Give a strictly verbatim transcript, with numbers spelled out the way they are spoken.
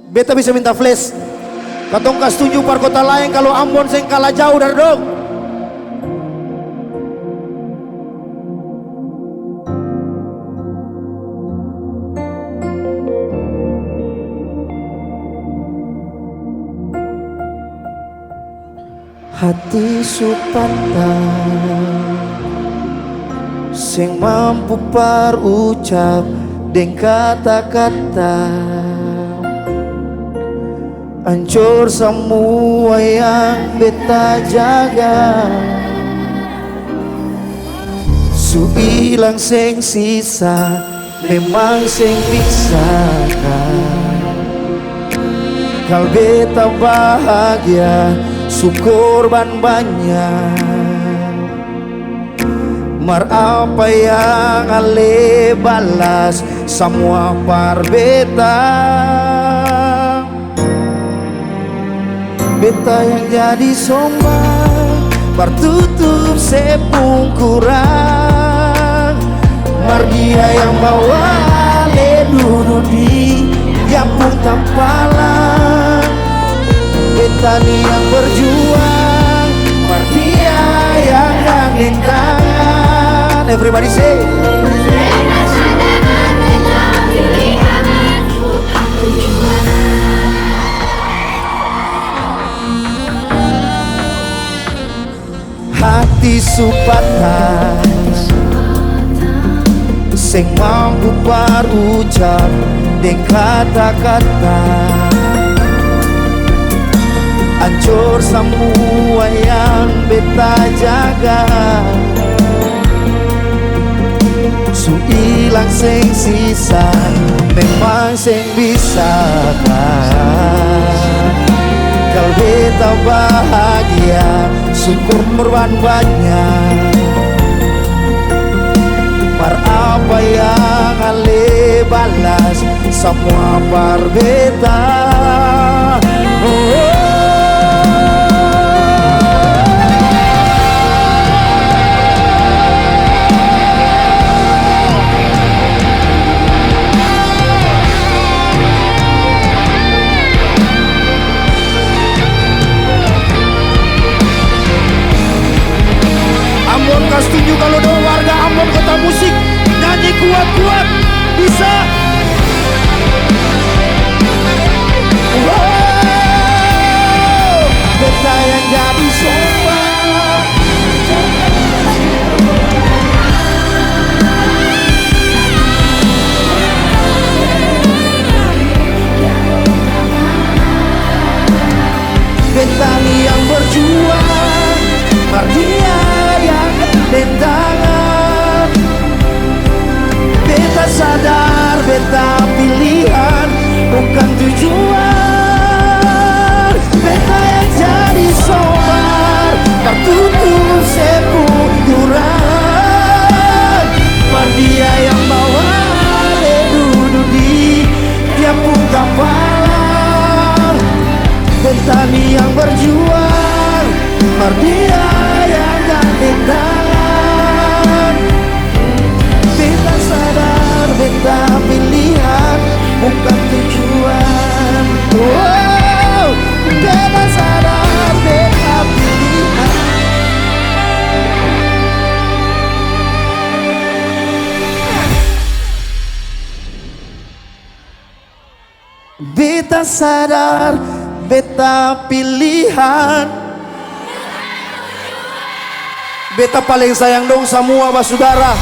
Beta bisa minta flash. Katong kas tunju par kota laeng kalu Ambon seng kalah jauh dari dong. Hati su patah, seng mampu par ucap deng kata-kata. Ancor samua yang beta jaga, su ilang seng sisa. Memang seng bisa kan, kal beta bahagia su korban banya. Mar apa yang ale balas samua par beta? Beta yang jadi sombong, par tutup se pung kurang. Mar dia yang bawa ale dudu di dia pung tampalang. Beta ni yang berjuang, mar dia yang gandengan. Everybody say. Hati su patah, seng mampu par ucap deng kata-kata. Ancor samua yang beta jaga, su ilang seng sisa. Memang seng bisa kan, kal beta bahagia su korban banya. Mar apa yang ale balas samua par beta. Oh, oh. Ambon kas tunju kalu dong warga Ambon Kota Musik nyanyi kuat-kuat, bisa? Wow, beta yang jadi sombong. Beta ni yang berjuang, mar dia yang gandengan. Beta sadar beta pilihan bukan tujuan. Beta yang jadi sobar, tertutup se pung kurang. Mar dia yang bawa ale dudu di dia pung kapala. Beta ni yang berjuang, mar dia yang gandengan. Beta sadar beta pilihan bukan tujuan. Wow, beta sadar beta pilihan. Beta sadar beta pilihan. Beta paleng sayang dong samua basudara.